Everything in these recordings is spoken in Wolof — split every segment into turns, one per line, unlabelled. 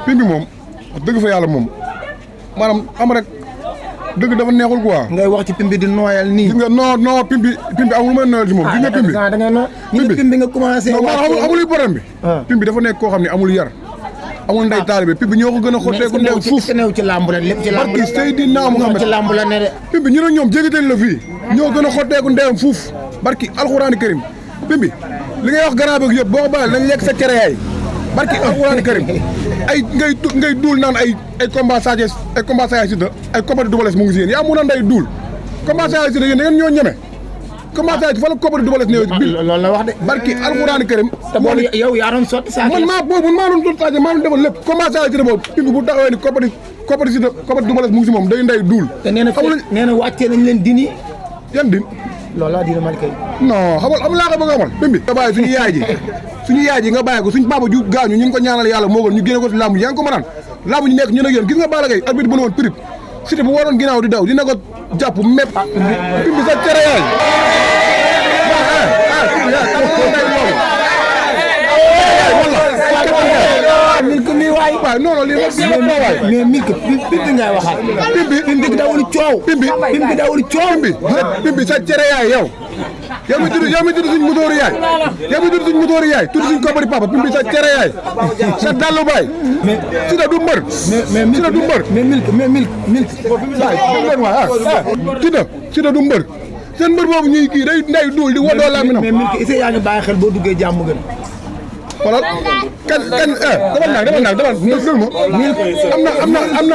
pimbi moom dëgg fa yàlla moom maanaam am rek dëgg dafa neexul quoi.
ngay wax ci pimbi di nooyal nii.
gis nga non pimbi amul lu may nooyal ci moom. gis nga pimbi
da ngay no pimbi nga commencé.
non maanaam amul problème bi. pimbi dafa nekk koo xam ne amul yar. amul ndey taalibe pimbi ñoo ko gën a xotteeku ndew fuuf.
mais ci làmb rek lépp ci làmb
barki Seydina Muhammad
ci làmb la ne de.
pimbi ñu ne ñoom jégatal la fii ñoo gën a xotteeku ndewam fuuf barki alxuraani karim pimbi li ngay wax garab ak yëpp boo ko bàyyi nañ lekk sa cere yaay barki alxuraani karim ay ngay duul naan ay combat Sadio ay combat Sadio Sida ay combat Double Less mu ngi si yéen yaa mun a nday duul combat Sadio Sida yéen da ngeen ñoo ñeme combat Sadio fa la combat Double Less ñëwee bi
loolu la wax de
barki alxuraani karim
te boobu yow yaa doon sotti Sadio
maa doon sotti Sadio maa doon defal lépp combat Sadio Sida boobu pimbi bu taxawee ni combat Sida combat Double Less mu ngi si moom day nday duul
te nee na wàccee nañ leen dini
yan din
loolu laa dina Malick
non xamal laa ko bëgg a xamal pimbi nga bàyyi suñu yaay ji nga bàyyi ko suñu papa ju gaañu ñu ngi ko ñaanal yàlla moo gën ñu génne ko ci làmb ji yaa ngi ko mënaan làmb ñu nekk ñu ne yéen gis nga Balla Gaye arbitre bu ne woon prip Siteu bu waroon ginnaaw di daw dina ko jàpp mépp pimbi sa cere yaay
Milk mi waay
waaw non lii waay
mais Milk pimbi ngay waxal pimbi dawul coow pimbi dawul coow
pimbi sa cere yaay yow mi tudd suñ motoor yaay tudd suñ kobari papa pimbi sa cere yaay sa dallu baay Siteu du mbër Siteu du mbër
mais Milk
Siteu du mbër seen mbër boobu ñuy kii day nday duul di wodoo laaminam
mais Milk est-ce que yaa ngi bàyyi xel boo duggee jàmm gën
xoolal kan dama naag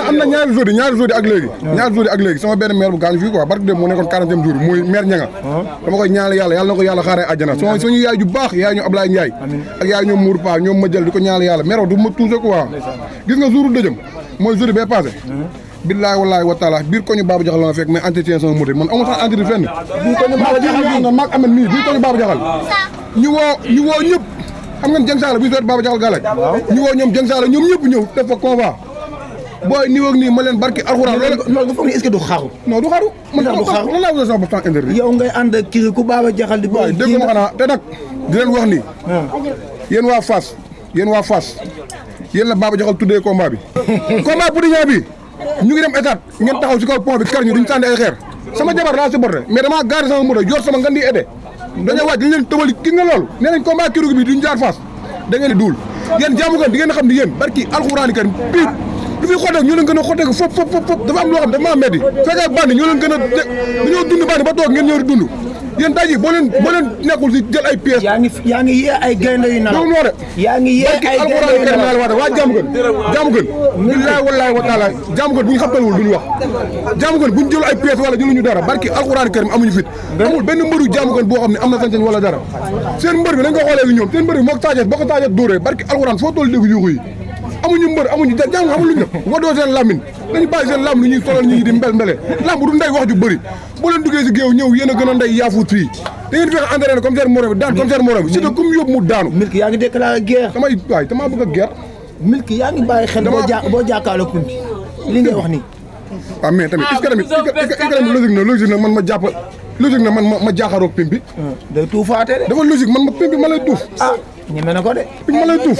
am na ñaari jours ak léegi sama benn maire bu gaañu fii quoi barke dem moo nekkoon 40e jour muy maire ñanga dama koy ñaanal yàlla na ko yàlla xaaree àjjana suñu yaay ju baax yaay ñoom Ablaye Ndiaye ak yaay ñoom Mour Pa ñoom ma jël di ko ñaanal yàlla maire du ma tuuse quoi gis nga jouru dëjëm mooy jour bee passé billaay wallaay wa taala biir koñu Baba Jaxal la ma fekk mais entretien sama moto man amul sax entretien fenn biir koñu Baba Jaxal maag amet mii biir koñu Baba Jaxal ñu woo ñëpp xam ngeen Jeng Saala bu ñu Baba Jaxal galaaj ñu woo ñoom Jeng Saala ñoom ñëpp ñëw def fa convoi booy nii ak nii ma leen barki alxuraan
loolu nga foog ne est-ce que du xaru
non du xaru man lan laa wasa sama bopp temps interdit
yow ngay ànd ak kii ku Baba Jaxal di
waaw dégg ma xanaa te nag di leen wax nii yéen waa Fass yéen la Baba Jaxal tuddee combat bi combat bu di ñaa bi ñu ngi dem état ngeen taxaw si kaw pont bi kar ñu duñ sànni ay xeer sama jabar laa supporté mais damaa garé sama moto yor sama ngan di aidé dañoo wàcc dañ leen tëbali gis nga loolu nee nañ combat kirug bi duñ jaar Fass da ngeen di duul yéen jàmm gan di ngeen xam ni yéen barki alxuraani kan bii lu fi xotteeku ñu leen gën a xotteeku fop dafa am loo xam dafa maa meddi fekkee bandi ñoo leen gën a dañoo dund bandi ba toog ngeen ñëw di dund yéen tey jii boo leen nekkul si jël ay pièces
yaa ngi yee ay gaynde yu nalaw
moo de
yaa ngi yee ay gaynde yu nalaw
waa jàmm gën billaay wallaay wa taala jàmm gën bu ñu xamtalwul duñu wax jàmm gën bu ñu jël ay pièces wala jëluñu dara barki alxuraani karim amuñu fit amul benn mbëru jàmm gën boo xam ne am na sañ-sañ wala dara seen mbër bi nañ ko xoolee gi ñoom seen mbër bi moo ko taajet boo ko taajet dóoree barki alxuraan foo toll dégg yuuxu yi amuñu mbër amuñu jàmm xamul luñu def wadoo seen lamine dañu bàyyi seen lamb lu ñuy solal ñi di mbel lamb du ndey wax ju bëri boo leen duggee si géew ñëw yéen a gën a ndey yaafuut fii da ngeen fexe entraîné comme seen morom bi daan comme seen morom bi surtout comme yóbbu mu daanu
Milk yaa ngi déclaré guerre
damaa bëgg a guerre
Milk yaa ngi bàyyi xel boo jàkkaarloo pimpi li ngay wax nii
waaw mais tamit est-ce que logique na man ma jàpp logique na man ma jaaxaroog pimpi
day tuufaate de
dafa logique man ma pimpi ma lay tuuf
ñeme na ko de
pimpi ma lay tuuf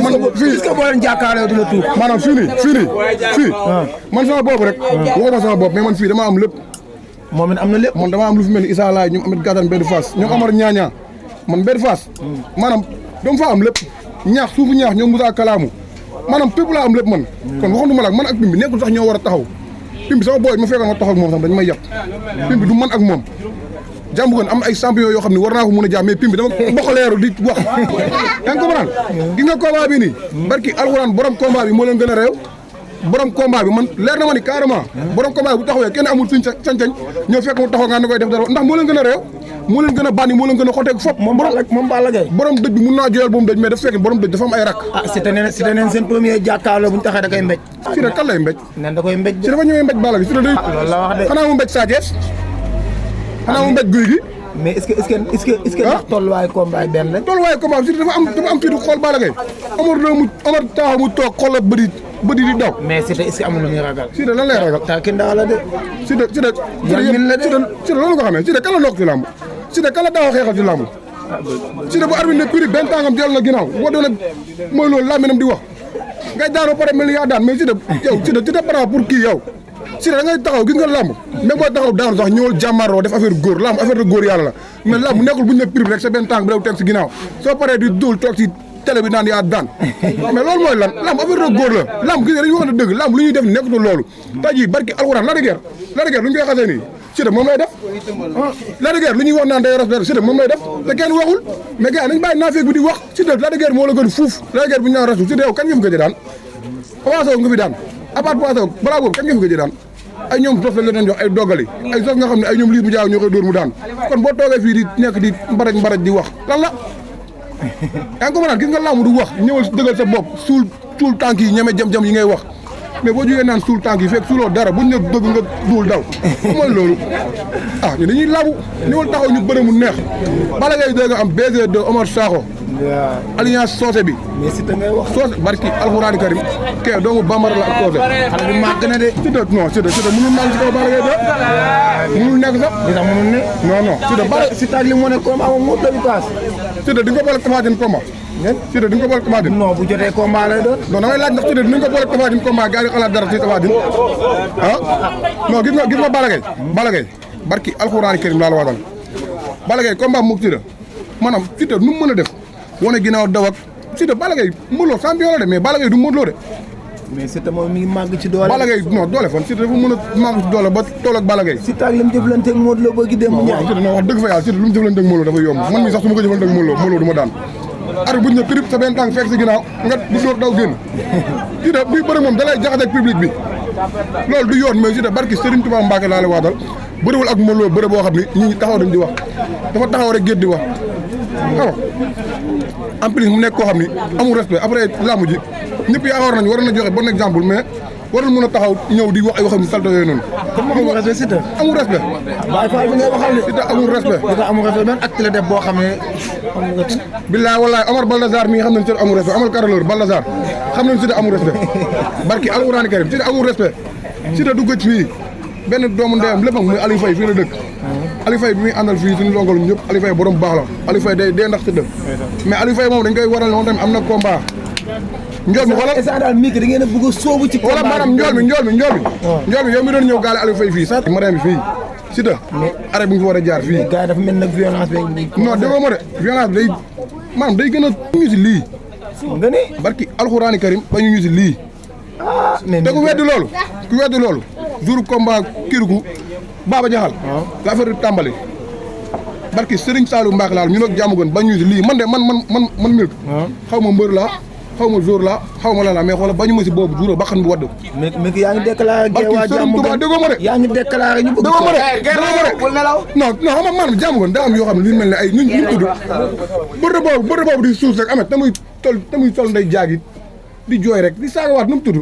man fii est-ce que boo leen jàkkaarloo du la tuuf
maanaam fii man sama bopp rek waxuma sama bopp mais man fii dama am lépp
moom it am na lépp
man dama am lu fi mel ni Issa Laye ñoom Amet Gàttan Mbedd Fass ñoom Amar ñaañaa man Mbedd Fass maanaam dama fa am lépp ñaax suufu ñaax ñoom Moussa Kalaamu maanaam pépp laa am lépp man kon waxanduma la man ak pimbi nekkul sax ñoo war a taxaw pimbi sama booy ma fekkoon ma taxaw ak moom sax dañu may yàpp pimbi du man ak moom jàmbu gën am ay champion yoo xam ne war naa ko mën a jàmm mais pimbi dama boxaleeru di wax yaa ngi comprendre gis nga combat bi nii barki alxuraan borom combat bi moo leen gën a réew borom combat bi man leer na ma ni carrément borom combat bi bu taxawee kenn amul suñ sañ-sañ ñëw fekk mu taxaw nga na koy def dara ndax moo leen gën a réew moo leen gën a bànni moo leen gën a xoteeku fop
moom Balla Gaye
borom dëj bi mun naa joyal boobu dëj mais dafa fekk borom dëj dafa am ay rak
Siteu neen seen premier jàkkaarloo bu ñu taxee da koy mbéj
si da kan lay mbéj
nen da koy mbéj
si dafa ñëwee mbéj Balla Gaye si da day
loolu la wax de
xanaa mu mbéj Sa Thiès xanaa mu mbéj Gouye Gui
mais est-ce que ndax tolluwaayu combat benn la
tolluwaayu combat bi si dafa am fiitu xool Balla Gaye Omar taxaw mu toog xool bëri di daw
mais Siteu est-ce que am na lu muy ragal
si da lan lay ragal
ta ki ndaa la de
si da loolu nga xamee si da kan la nokk ci làmb si da kan la daaw xeexal ci làmb si da bu arbitre ne prix benn tàngam jël na ginnaaw woo doon mooy loolu làmbinam di wax ngay daan ba pare mel ni yaa daan mais Siteu yow Siteu para pour kii yow Siteu da ngay taxaw gis nga lamb même boo taxaw daanu sax ñëwal jàmmaroo def affaire góor lamb affaire de góor yàlla la mais lamb nekkul bu ñu ne prix rek sa benn tànk bi daw teg si ginnaaw soo paree di duul toog si télé bi naan yaa daan mais loolu mooy lan lamb affaire de góor la lamb gis nga dañuy wax ne dëgg lamb lu ñuy def nekkatul loolu tey jii barki alxuraan la de guerre lu ñu koy xasee nii Siteu moom lay def la de guerre lu ñuy wax naan day respecté Siteu moom lay def te kenn waxul mais gars nañ bàyyi naafeeg bi di wax Siteu la de guerre moo la gën fuuf la de guerre bu ñu naan rasul Siteu yow kan nga fi gëj daan Papa nga fi daan à part Papa Sow balaa boobu kan nga fi gëj daan ay ñoom sos la leen jox ay dogali ay sos nga xam ne ay ñoom lii bu jaaw ñoo koy dóor mu daan kon boo toogee fii di nekk di mbaraj di wax lan la yaa ngi ko mën gis nga laamu du wax ñëwal dëggal sa bopp suul tànk yi ñeme jam-jam yi ngay wax mais boo jógee naan suul tànk yi fekk suuloo dara buñ ne dëgg nga duul daw mooy loolu ñu dañuy laabu ñëwal taxaw ñu bëre mu neex bala ngay dégg nga am BG2 Omar Sakho alliance soose bi
mais Siteu ngay wax
soose barki alxuraani karim kee doomu bambara la ak soose
xale bi màgg na de
Siteu mënul naan ci kaw Balla Gaye de mënul nekk sax
li tax mënul ne
non Siteu Balla
Siteu ak li mu ne combat moom moo doon paas
Siteu di nga ko boole Tapha Tine combat Siteu di nga ko boole Tapha Tine
non bu jotee combat lay doon
non damay laaj ndax Siteu dinañ ko boole Tapha Tine combat gars yi xalaat dara ci Tapha Tine non gis nga Balla Gaye barki alxuraani karim laa la waadal Balla Gaye combat mu Siteu maanaam Siteu nu mu mën a def wane ginnaaw daw ak Siteu Balla Gaye Modou Lo champion la de mais Balla Gaye du Modou Lo de
mais Siteu moom mi ngi màgg ci doole
Balla Gaye non doole fan Siteu dafa mën a màgg ci doole ba tool ak Balla Gaye
Siteu ak li mu jëflante ak Modou Lo ba gi dem Ndiaye
Siteu non wax dëgg fa yàlla Siteu lu mu jëflante ak Modou Lo dafa yomb man mii sax su ma ko jëflante ak Modou Lo du ma daan ar buñ ne prip sa benn tànk fekk si ginnaaw nga di door daw génn Siteu bii bëri moom da lay jaxase ak public bi loolu du yoon mais Siteu barki Serigne Touba Mbacke laa la waadal bëriwul ak Modou Lo bëri boo xam ni ñi taxaw dañ di wax dafa taxaw rek géet di wax xam en plus mu nekk koo xam ni amul respect après làmb ji ñëpp yaakaar nañu waroon na joxe bon exemple mais warul mën a taxaw ñëw di wax ay waxam salto yooyu noonu.
amul respect Siteu
amul respect.
waaye Fall bi ngay waxal ne
Siteu amul respect.
Siteu amul respect ban acte la def boo xam ne amul nga ci.
billaay wallaay Omar Baldazar mi nga xam ne Siteu amul respect Omar Karaleur Baldazar xam nañu Siteu amul respect barki alxuraani karim Siteu amul respect. Siteu du gëj fii benn doomu ndeyam léppam muy Aliou Faye fii la dëkk. Aliou Faye bi muy àndal fii suñu longalu ñëpp Aliou Faye borom baax la Aliou Faye day ndax Siteu mais Aliou Faye moom dañ koy waral moom tamit am na combat. njool mi xoolal
instant daal mii da ngeen a bëgg a sóobu ci
wala maanaam njool mi yow mi doon ñëw gaale Aliou Faye fii sax marème bi fii Siteu arrêt bu nga fi war a jaar fii
gars yi dafa mel nag violence bi
non déggoo ma de violence bi day maanaam day gën a ñu si lii
nga ni
barki alxuraani karim ba ñu si lii te ku weddi loolu jour combat Kirikou Baba Jaxal la affaire di tàmbali barki Serigne Saliou Mbacke laal ñu nag jàmm gën ba ñu si lii man de man Milk xaw ma mbër laa xaw ma jour la xaw ma la mais xoolal ba ñu ma si boobu jour ba xam bi wadd
mais yaa ngi déclaré waa jàmm gën
déggoo ma de
yaa ngi déclaré ñu bëgg
déggoo ma de non xam nga maanaam jàmm gën daa am yoo xam ne li mel ne ay ñu tudd bërë boobu di suuf rek amet tamuy sol nday jaagit di jooy rek di saagawaat nu mu tudd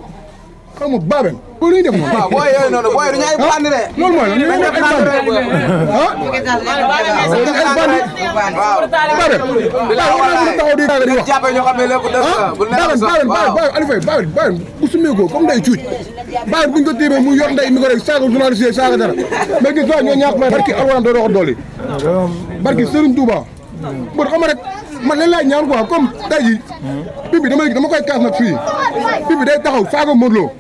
xaw ma baaben boo ñuy def noonu.
waaw booy yooyu noonu booy du ñu ay bandi de.
loolu mooy ñu ay bandi
waaw.
baaben taxaw di wax
jàppee ñoo xam ne lépp dëgg la bu nekk sax
baaben Aliou Faye baaben bu sumee ko comme day cuuj baaben buñ ko téemee mu yor ndey mi ko rek saaga journaliste saaga dara mais gis nga ñoo ñaax fa barki alxuraan doo dox doole barki Serigne Touba bon xam rek man leen laay ñaan quoi comme tey jii bi dama koy kaas nag fii bi day taxaw saaga Modou Lo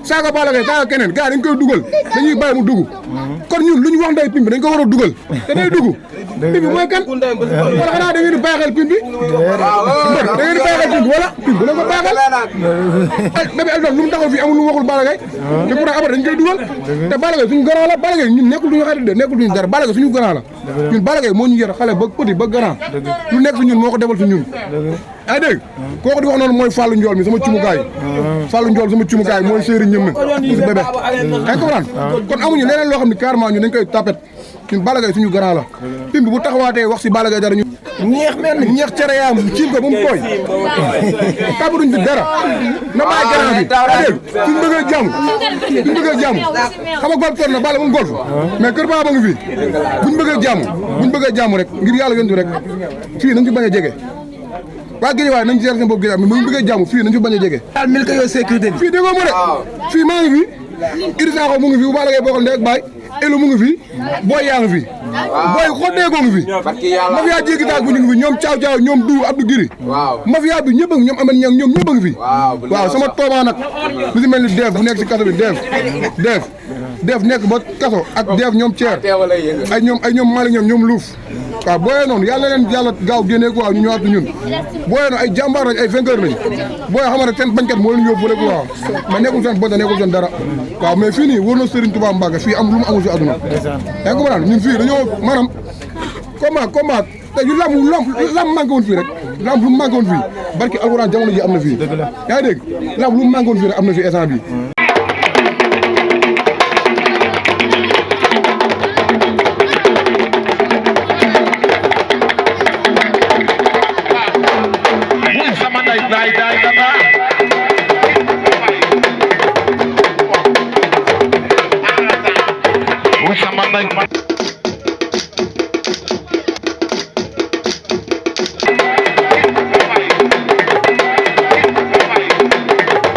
saaga Balla Gaye saaga keneen gars dañ koy dugal dañuy bàyyi mu dugg kon ñun lu ñu wax ndey Pimbi dañ ko war a dugal te day dugg Pimbi mooy kan wala xanaa da ngeen di baaxal Pimbi da ngeen di baaxal Pimbi wala Pimbi da nga ko baaxal ay bébé Elton lu mu taxaw fii amul lu mu waxul Balla Gaye te pourtant abar dañ koy dugal te Balla Gaye suñu grand la Balla Gaye ñun nekkul duñu xarit de nekkul duñu dara Balla Gaye suñu grand la ñun Balla Gaye moo ñu yar xale ba petit ba grand lu nekk si ñun moo ko defal si ñun yaa dégg kooku di wax noonu mooy Fallou Ndiol mi sama cumukaay Fallou Ndiol sama cumukaay mooy séeri ñëm mi si bébé yaa ngi comprendre kon amuñu leneen loo xam ne carrément ñun dañ koy tapet ñun Balla Gaye suñu grand la Pimbi bu taxawaatee wax si Balla Gaye dara ñu ñeex cere yaam ciim ko ba mu tooy tabu duñ fi dara na bàyyi grand bi yaa dégg suñ bëggee jàmm xam nga golf toon na Balla moom golf mais kër baa ba ngi fii buñ bëggee jàmm rek ngir yàlla yontu rek fii nañ ci bañ a jege waa Guèye waaye nañ ci seen bopp Guèye mais bu ñu bëggee jàmm fii nañ ci bañ a jege.
daal mil ko yow sécurité bi.
fii déggoo ma de fii maa ngi fi Idrissa Sakho mu ngi fi bu Balla Gaye bokkal ndey ak baay Elo mu ngi fi booy yaa ngi fi booy xoddee ko ngi fi mafia jéggi taag bu ñu ngi fi ñoom caaw ñoom du Abdou Giri mafia bi ñëpp a ngi ñoom amen ñang ñoom ñëpp a ngi fi waaw sama toobaa nag lu si mel ni Def bu nekk si kaso bi Def nekk ba kaso ak Def ñoom Thier ay ñoom Malick ñoom Luuf waaw booyee noonu yàlla leen yàlla gaaw génnee quoi ñu ñëwaat ñun booyee noonu ay jàmbaar lañ ay vainqueur lañ booyee xamante seen bañkat moo leen yóbbu rek waaw mais nekkul seen bonta nekkul seen dara waaw mais fii nii wóor na Serigne Touba Mbacke fii am lu mu amul si àdduna yaa ngi ko mën ñun fii dañoo maanaam combat te yu lamb manqué woon fii rek lamb lu mu manqué woon fii barki alxuraan jamono ji am na fii yaa ngi dégg lamb lu mu manqué woon fii rek am na fii instant bi
With some